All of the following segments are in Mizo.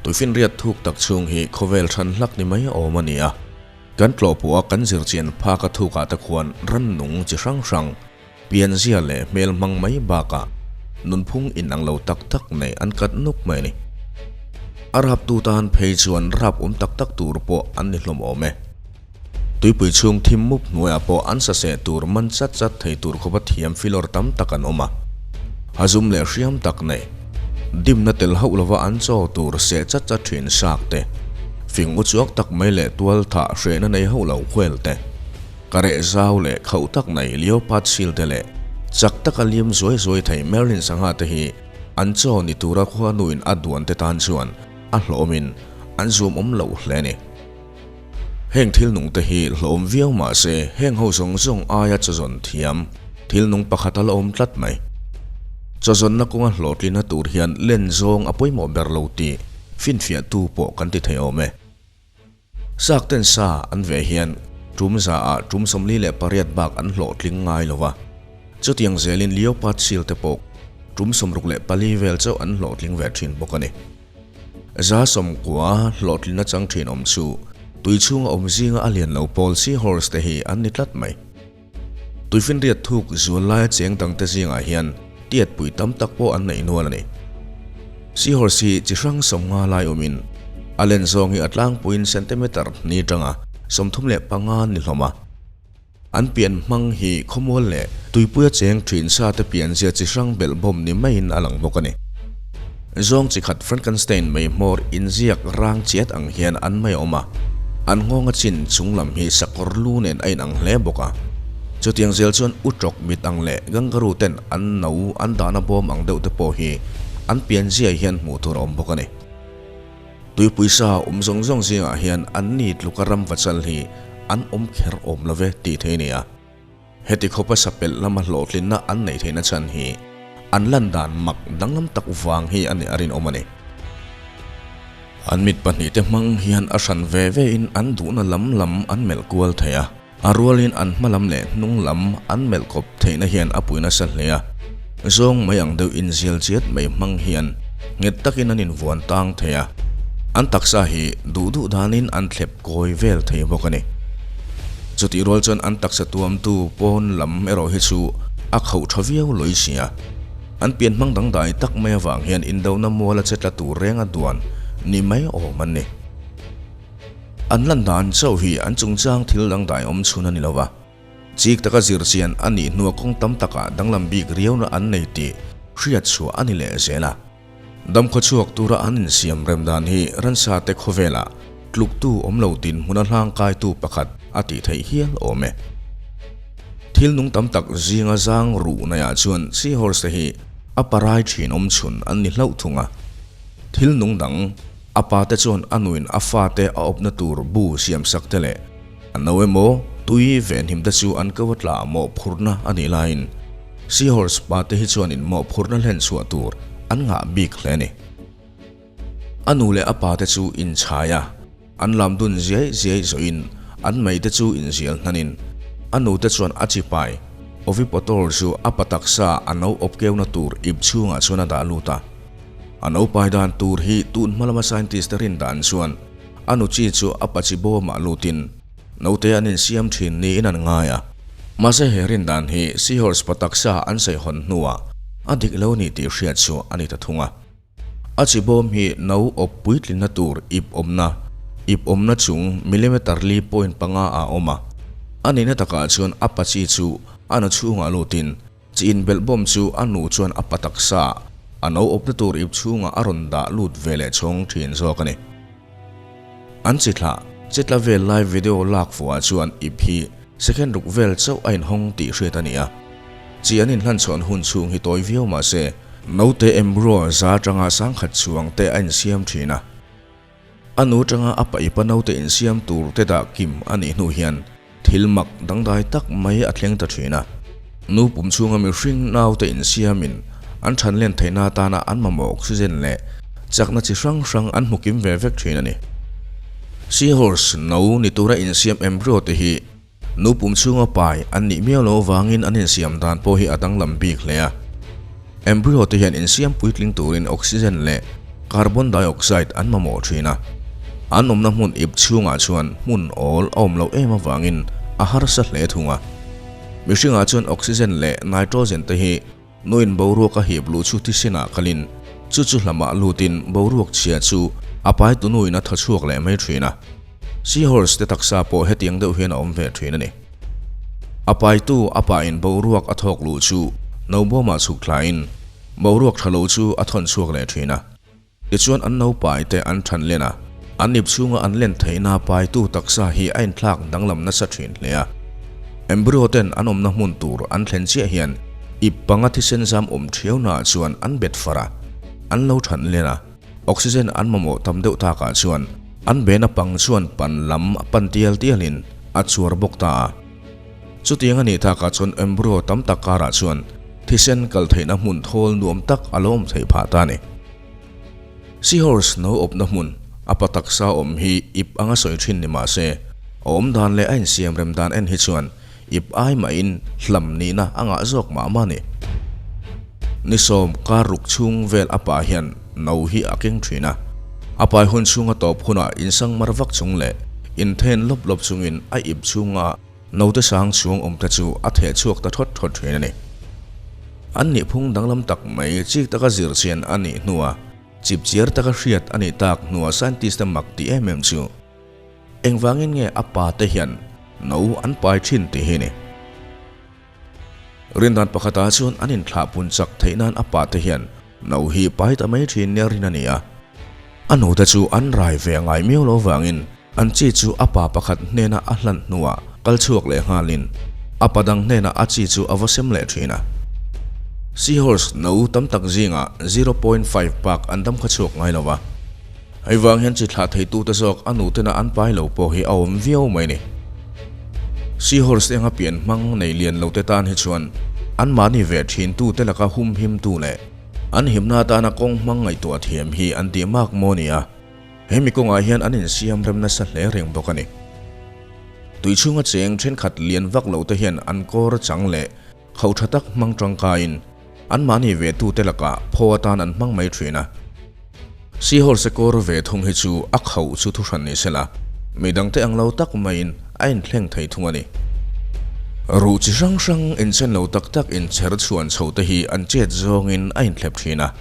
Tuifinriat thuk tak chhung hi khawvel hran hlak ni mai awm a ni a. Kan tlawhpawh a kan zirchian phak a thukah te khuan rannung chi hrang hrang, pianzia leh hmel hmang mai bakah nunphung inang lo tak tak nei an kat nuk mai a ni. A raptu tan phei chuan rap awm tak tak tur pawh an ni hlawm awm e. Tuipui chhung thim mup hnuaiah pawh an saseh tur man chat chat thei tur khawpa thiam filawr tam tak an awm a. Hazum leh hriam tak nei, dimna tel hauh lova an chaw tur seh chat chat thin sak te, fing uchuak tak mai leh tual thah hrehna nei hauh lo khuel te, kareh zau leh khauh tak nei leopard seal te leh chak taka liam zuai zuai thei Merlin sangha te hi an chaw ni tura khuanuin a duan te tan chuan a hlawmin an zuamawm loh hle a ni. Heng thil nung te hi hlawm viau mah se heng ho zawng zawng aia chawzawn thiam thil nung pakhat a la awm tlat mai. Chawzawnna kawnga hlawhtlina tur hian len zawng a pawimawh ber lo tih finfiahtu pawh kan ti thei awm e. Sak ten sa an ve hian tum za ah tum 48 bak an hlawhtling ngai lo va. Chutiang zelin leopard seal te pawh tum 64 vel chauh an hlawhtling ve thin bawk a ni. 90 hlawhtlin atang thin awm chu tui chhunga awm zinga a lian lo pawl seahorse te hi an ni tlat mai. Tuifinriat thuk zual laia cheng dangte zingah hian tiat pui tam tak pawh an neih nual a ni. Seahorse hi chi hrang 50 lai awmin a len zawng hi a tlangpuiin centimeter hnih atanga 35 ni hlawm a. An pian hmang hi khawmual leh tuipuia cheng thin sa te pianzia chi hrang belh bawm ni maiin a lang bawk a ni. Zawng chi khat Frankenstein mei hmawr inziak rang chiat ang hian an mai awm a, an nghawnga chin chung lam hi sakawr lu nen a inang hle bawk a. Chutiang zel chuan utrawk mit ang leh kangaroo ten an no an dahna bawm ang deuh te pawh hi an pianzia hian hmuh tur a awm bawk a ni. Tuipui sa awm zawng zawng zingah hian an ni tluka ram vachal hi an awm kher awm lo ve tih thei a ni a. Heti khawpa sapelh lama hlawhtlinna an neih theihna chhan hi an lan dan mak danglam tak vang hi a nih a rinawm a ni. An mit pahnihte hmang hian a hran ve ve in an duhna lam lam an melh kual thei a, a rualin an hma lam leh hnung lam an melh kawp theihna hian a pui nasa hle a. Zawng mai ang deuh inzial chiat mai hmang hian nghet takin an invuan tang thei a, an taksa hi duh duh danin an thlep kawi vel thei bawk a ni. Chutih rual chuan an taksa tuamtu pawn lam erawh hi chu a khauh tha viau lawih si a. An pian hmang dangdai tak mai avang hian indona muala che tla tur renga duan ni mai awm an ni. An lan dan chauh hi an chungchang thil dangdai awm chhun a ni lo va. Chik taka zir chian a nih hnua kawng tam takah danglam bik riauna an nei tih hriat chhuah a ni leh zel a. Damkhaw chhuak tura an insiam rem dan hi ransa te khawvelah tluktu awm lo dinhmuna hlangkaitu pakhat a tih theih hial awm e. Thil nung tam tak zinga zang ruh naiah chuan seahorse te hi a parai thin awm chhun an ni hlauh thung a. Thil nung dang, a pa te chuan a nuin a fate a awpna tur bu siamsak te leh a no emaw tui venhim te chu an ko a tla mawhphurhna a nih laiin seahorse pa te hi chuanin mawhphurhna hlen chhuah tur an ngah bik hle a ni. A nu leh a pa te chu inchhai a, an lam dun ziai ziai zawhin an mei te chu inzial hnanin a nu te chuan a chipai ovipotor chu a pa taksa a no awp keuna tur ip chhungah chuan a dah lut a. A no pai dan tur hi tun hma lama scientist te rin dan chuan a nu chi chu a pa chi bawmah lutin naute an insiam thin niin an ngai a. Mahse he rin dan hi seahorse pa taksa an sawi hawn hnuah a dik lo ni tih hriat chu a ni ta thung a. A chi bawm hi no awp puitlinna tur ip awmna, ip awmna chung millimeter li point panga ah a awm a. A nihna takah chuan a pa chi chu a nu chhungah lutin Chi inbelh bawm chu a nu chuan a pa taksa a no awpna tur ip chhungah a rawn dah lut ve leh chhawng thin zawk a ni. An chi thlah, chi tla vel lai video lak fuhah chuan ip hi second ruk vel chauh a inhawng tih hriat a ni a. Chi an inhlanchhawn hun chhung hi tawi viau mah se, naute embryo za atanga sangkhat chhuang te a insiam thin a. A nu atanga a paipa naute insiam tur te dah kim a nih hnu hian thil mak dangdai tak mai a thleng ta thin a. Nu pum chhunga mihring naute insiamin an than len theihna atana an mamawh oxygen leh chakna chi hrang hrang an hmu kim ve vek thin a ni. Seahorse no ni tura insiam embryo te hi nu pum chhunga pai an nih miau loh avangin an insiam dan pawh hi a danglam bik hle a. Embryo te hian insiam puitling turin oxygen leh. carbon dioxide an mamawh thin a. An awmna hmun ip chhungah chuan hmun awl a awm loh em avangin a harsa hle thung a. Mihringah chuan oxygen leh nitrogen te hi nuin boruak a hip luh chu thisenah kalin chu chu hlamah lutin boruak chhia chu a paitu nuin a thaw chhuak leh mai thin a. Seahorse te taksa pawh hetiang deuh hian a awm ve thin a ni. A paitu a pahin boruak a thawk luh chu nobawmah chhuk thlain boruak tha lo chu a thawn chhuak leh thin a. Tichuan an naupai te an than len a, an ip chhunga an len theihna paitu taksa hi a inthlak danglam nasa thin hle a. Embryo ten an awmna hmun tur an thlen chiah hian ip panga thisen zam awm thiaunaah chuan an bet far a, an lo than len a, oxygen an mamawh tam deuh takah chuan an bena pang chuan pan lam a pan tial tialin a chuar bawk ta a. Chutiang a nih takah chuan embryo tam tak karah chuan thisen kal theihna hmun thawl nuam tak a lo awm theih phah ta a ni. Seahorse no awpna hmun a pa taksa awm hi ip anga sawi thin ni mah se, a awm dan leh a insiam rem dan en hi chuan ip ai mahin hlam nihna a ngah zawk mah mah a ni. Ni sawm kar ruk chhung vel a pa hian no hi a keng thin a, a pai hun chhunga tawp hunah insangmar vak chung leh inthen lawp lawp chungin a ip chhunga Naute sang chhung awmte chu a theh chhuak ta thawt thawt thin a ni. An nihphung danglam tak mai chik taka zir chian a nih hnua chipchiar taka hriat a nih tak hnua scientist te mak tih em em chu engvangin nge a pa te hian no an pai thin tih hi a ni. Rindan pakhatah chuan an inthlah pun chak theih nan a pa te hian no hi pai ta mai thin nia rin a ni a. A nute chu an rai ve ngai miau lo vangin An chi chu a pa pakhat hnena a hlan hnuah kal chhuak leh nghalin a pa dang hnenah a chi chu a va sem leh thin a. Seahorse no tam tak zingah 0.5 bak an dam kha chhuak ngai lo va. Hei vang hian chi thlah theitute zawk a nutena an pai lo pawh hi a awm viau mai ni. Seahorse enga pian hmang nei lian lote tan hi chuan anmahni ve thintute laka humhimtu leh an himna atana kawng hmang ngaihtuah thiam hi an tih mak maw ni a. Hemi kawngah hian an insiam rem nasa hle reng bawk a ni. Tui chhunga cheng thenkhat lian vak lo te hian an kawr chang leh khauh tha tak hmang tangkaiin anmahni ve tute lakah phaw atan an hmang mai thin a. Seahorse kawr ve thung hi chu a khauh chu thuhran ni sela, midangte ang lo tak maiin a inthleng thei thung a ni. Ruh chi hrang hrang inchen lo tak tak inchher chhuan chho te hi an chet zawngin a inthlep thin a.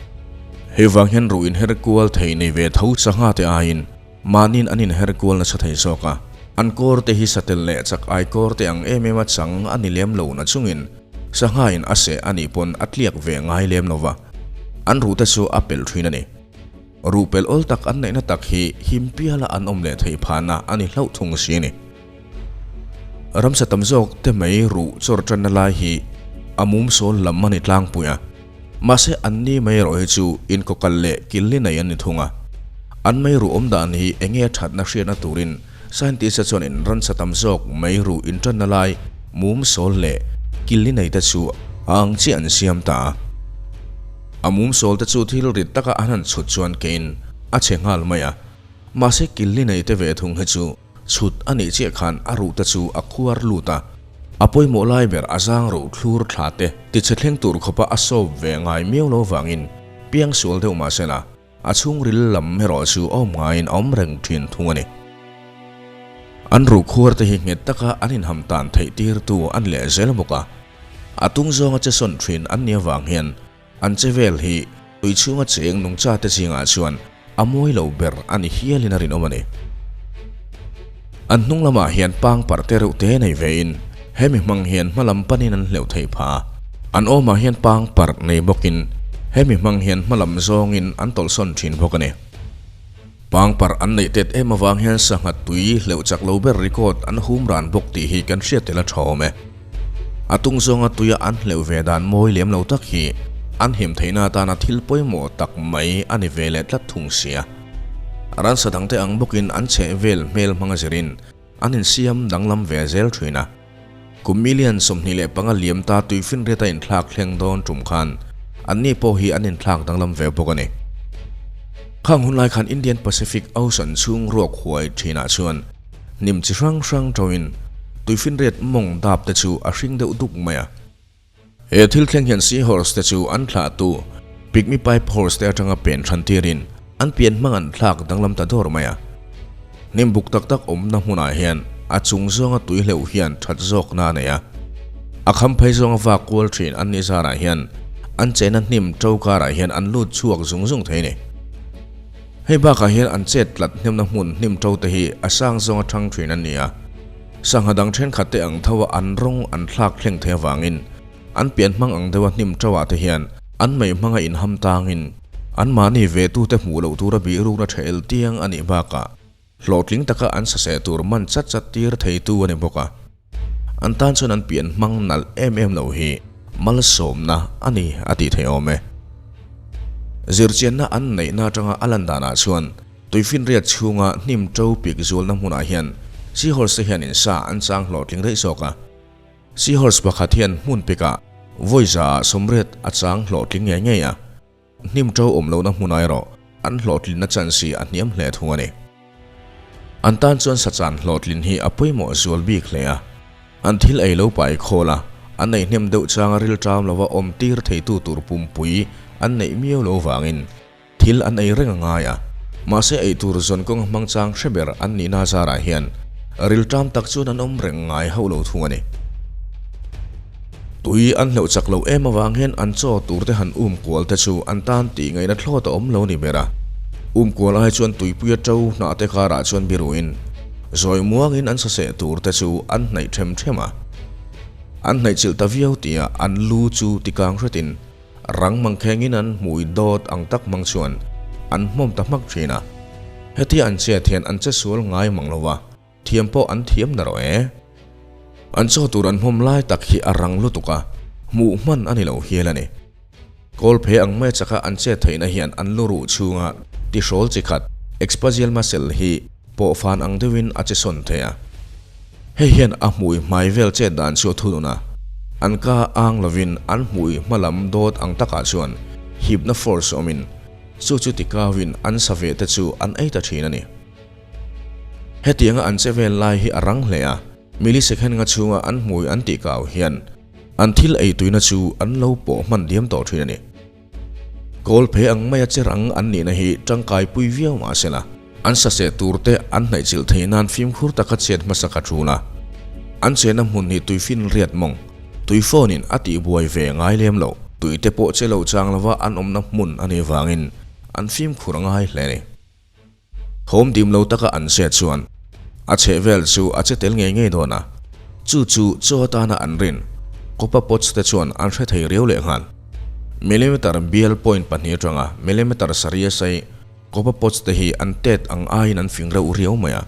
Hei vang hian ruh inher kual thei nei ve tho sangha te aiin mahniin an inher kual nasa thei zawk a. An kawr te hi satel leh chak ai kawr te ang em em a chang a ni lem lo na chungin sangha in a seh a nih pawn a tliak ve ngai lem lo va, an ruh te chu a pelh thin a ni. Ruh pelh awl tak an neihna tak hi him piala an awm leh theih phahna a ni hlauh thung si a ni. Ramsa tam zawk te mai ruh chawr tanna lai hi a mum sawl lam a ni tlangpui a. Mahse an ni mai erawh hi chu inkawkal leh killi nei an ni thung a. An mei ruh awm dan hi eng nge thatna hriatna turin scientist-a chuan in ransa tam zawk mei ruh intanna lai mum sawl leh killi nei te chu a ang chiah an siam ta a. A mum sawl te chu thil rit taka an han chhut chuan kein a chhe nghal mai a. Mahse killi nei te ve thung hi chu Chhut a nih chiah khan a ruh te chu a khuar lut a, a pawimawh lai ber a zang ruh thlur thla te tichhe thleng tur khawpa a sawp ve ngai miau lo vangin piang sual deuh mah sela a chhungril lam erawh chu a awm ngaiin a awm reng thin thung a ni. An ruh khuar te hi nghet taka an inham tan theih tirtu a ni leh zel bawk a, a tung zawnga che sawn thin an nih avang hian An che vel hi tui chhunga cheng nungcha te zingah chuan a mawi lo ber a ni hialin a rinawm a ni. An hnung lamah hian pang parh te reuh te nei vein hemi hmang hian hma lam panin an hleuh theih phah a. An awmah hian pang parh nei bawkin hemi hmang hian hma lam zawngin an tawlhsawn thin bawk a ni. Pang parh an neih tet em avang hian sangha tui hleuh chak lo ber record an hum ran bawk tih hi kan hriat tel a tha awm e. A tung zawnga tuia an hleuh ve dan mawi lem lo tak hi an him theihna atana thil pawimawh tak mai a ni ve leh tlat thung sia. Ransa dangte ang bawkin an chheh vel hmel hmanga zirin an insiam danglam ve zel thin a. Kum million 25 liam ta tuifinriata inthlak thleng dawn tum khan anni pawh hi an inthlak danglam ve bawk a ni. Khang hun lai khan Indian Pacific Ocean chhung ruak huai thinah chuan hnim chi hrang hrang tawin tuifinriat mawng dap te chu a hring deuh duk mai a. He thil thleng hian seahorse te chu an thlahtu pygmy pipe horse te atanga pen hran tirin An pian hmang an thlak danglam ta dawr mai a. Hnim buk tak tak awmna hmunah hian a chung zawnga tui hleuh hian that zawkna a nei a. A kham phei zawnga vak kual thin an nih zarah hian an chena hnim to karah hian an lut chhuak zung zung thei a ni. Hei bakah hian an chet tlat hnemna hmun hnim to te hi a sang zawnga thang thin an ni a. Sangha dang thenkhat te ang tho a an rawng an thlak thleng thei avangin an pian hmang ang deuha hnim to ah te hian an mei hmanga inham tangin Anmahni vetute hmuh loh tura bihrukna tha el tiang a nih bakah hlawhtling taka an saseh tur man chat chat tir theitu a ni bawk a. An tan chuan an pian hmang nalh em em lo hi malsawmna a ni a tih theih awm e. Zirchianna an neihna atanga a lan danah chuan tuifinriat chhunga hnim to pik zualna hmunah hian seahorse te hian insa an chang hlawhtling daih zawk a. Seahorse pakhat hian hmun pikah vawi zaah sawmriat a chang hlawhtling ngei ngei a, hnim to awm lohna hmunah erawh an hlawhtlinna chance hi a hniam hle thung a ni. An tan chuan sachan hlawhtlin hi a pawimawh zual bik hle a, an thil ei lo pai khawl a, an ei hnem deuh changa rilṭam lova awm tir theitu tur pumpui an neih miau lo vangin Thil an ei reng a ngai a, mahse ei tur zawn kawnga hmang chang hre ber an nihna zarah hian rilṭam tak chuan an awm reng ngai hauh lo thung a ni. Tui an hleuh chak loh em avang hian an chaw tur te han um kual te chu an tan tih ngaihna thlawt a awm lo ni ber a. Um kual ai chuan tuipuia ṭo hnah te karah chuan biruin zawi muangin an saseh tur te chu an hnaih ṭhem ṭhem a. An hnaih chilh ta viau tia an lu chu tikang hretin Rang mangkhengin an hmui dawt ang tak hmang chuan an hmawm ta hmak thin a. Hetia an chet hian an che sual ngai mang lo va, thiam pawh an thiam na rawh e. An chaw tur an hmawm lai tak hi a rang lutuk a, hmuh hman a ni lo hial a ni. Kawl phe ang mai chaka an chet theihna hian an lu ruh chhunga tihrawl chi khat, expazial muscle, hi pawhfan ang deuhin a che sawn thei a. Hei hian a hmui hmai vel chet dan chu a thunun a, an ka ang lovin an hmui hma lam dawt ang takah chuan hipna force awmin chu chu tikauin an sa ve te chu an ei ta thin a ni. Hetianga an che vel lai hi a rang hle a, millisecond nga chhunga an hmui an tihkau hian an thil ei tuina chu an lo pawh hman diam tawh thin a ni. Kawl phe ang maia che rang an nihna hi tangkai pui viau mah sela, an saseh turte an hnaihchilh theih nan fimkhur taka chet hmasa ka tul a. An chenna hmun hi tuifinriat mawng, tui phone in a tihbuai ve ngai lem lo, tuite pawh che lo chang lova an awmna hmun a nih vangin an fimkhur a ngai hle a ni. Thawm dim lo taka an chet chuan a chhehvel chu a che tel ngei ngei dawn a, chu chu chaw atana an rin Kopa Pots te chuan an hre thei riau leh nghal. Millimeter bial point pahnih atanga millimeter sarih a sei Kopa Pots te hi an tet ang aiin an fing reuh riau mai a,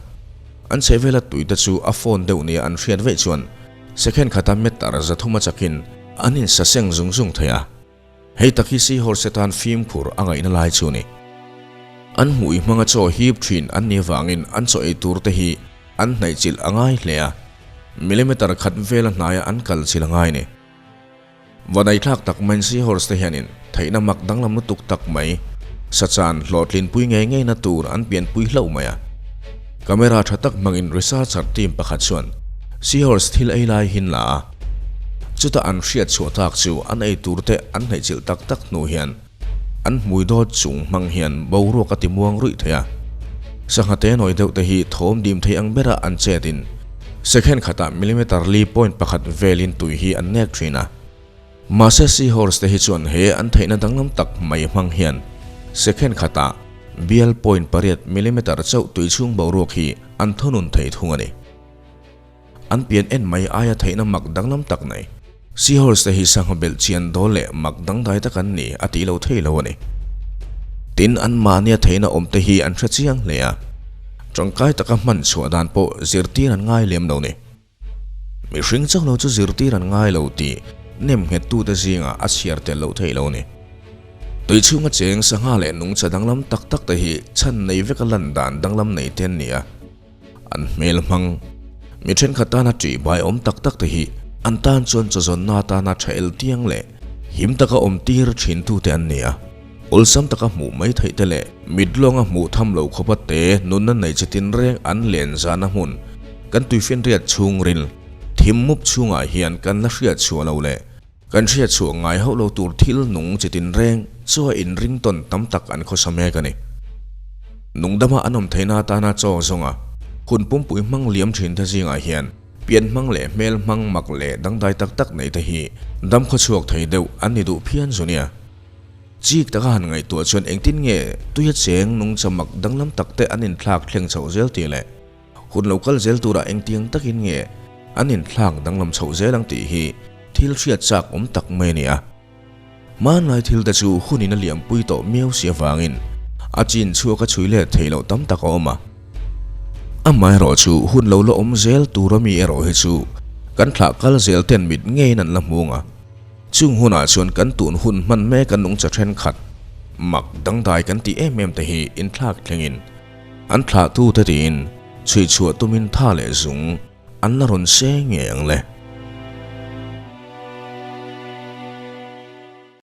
an chhehvela tui te chu a fawn deuh nia an hriat veih chuan second khata meter zathum a chakin an insaseng zung zung thei a. Hei tak hi Seahorse tan fimkhur a ngaihna lai chu ni. An hmuh i hmanga chaw hip thin an nih avangin an chaw ei tur te hi an hnaih chilh a ngai hle a, millimeter khat vela hnaia an kal chilh a ngai ni. Vanaithlak tak maiin Seahorse te hianin theihna mak danglam lutuk tak mai sachan hlawhtlinpui ngei ngeina tur an pianpui hlauh mai a. Camera tha tak hmangin researcher team pakhat chuan Seahorse thil ei lai hin la a. Chutah an hriat chhuah tak chu an ei tur te an hnaihchilh tak tak hnu hian an hmui dawt chung hmang hian boruak a ti muang ruih thei a. Sangha te nawi deuh te hi thawm dim thei ang bera an chet in second khatah millimeter li point pakhat velin tui hi an nek thin a. Mahse seahorse te hi chuan he an theihna danglam tak mai hmang hian second khatah bial point pariat millimeter chauh tui chhung boruak hi an thunun thei thung a ni. An pian en mai aia theihna mak danglam tak nei. Seahorse te hi sangha belh chian dawl leh mak dangdai tak an ni a tih lo thei lo a ni. Tin, anmahnia theihna awm te hi an hre chiang hle a, tangkai taka hman chhuah dan pawh zirtir an ngai lem lo ni. Mihring chauh lo chu zirtir an ngai lo tih nemnghettute zingah a chhiar tel loh thei lo ni. Tui chhunga cheng sangha leh nungcha danglam tak tak te hi chhan nei veka lan dan danglam nei te an ni a. An hmel hmang. Mi thenkhat tana ṭih bai awm tak tak te hi an tan chuan chawzawnna atana ṭha el tiang leh him taka awm tir ṭhintute an ni a. Awlsam taka hmuh mai theih te leh mit lawnga hmuh tham lo khawpa te nunna nei chi tinreng an len zana hmun kan tuifinriat chhungril thim mup chhungah hian kan la hriat chhuah lo leh kan hriat chhuah ngai hauh lo tur thil nung chi tinreng chu a inring tawn tam tak an khawsa mek a ni. Nungdama an awm theihna atana chaw zawnga hun pumpui hmang liam thinte zingah hian pian hmang leh hmel hmang mak leh dangdai tak tak neite hi dam khawchhuak thei deuh an ni duh phian zu nia. Chik taka han ngaihtuah chuan engtin nge tuia cheng nungcha mak danglam takte an inthlak thleng chhoh zel tih leh hun lo kal zel turah engtiang takin nge an inthlak danglam chhoh zel ang tih hi thil hriat chak awm tak mai a ni a. Hmanlai thil te chu hunin a liampui tawh miau si avangin a chin chhuak a chhui let theih loh tam tak a awm a. Amaherawh chu hun lo la awm zel tur ami erawh hi chu kan thlah kal zel ten mit ngeiin an la hmung a. Chung hunah chuan kan tun hun hman mek a nungcha thenkhat mak dangdai kan tih em em te hi inthlak thlengin an thlahtute tiin chhuihchhuah tumin tha leh zung an la rawn se ngei ang le.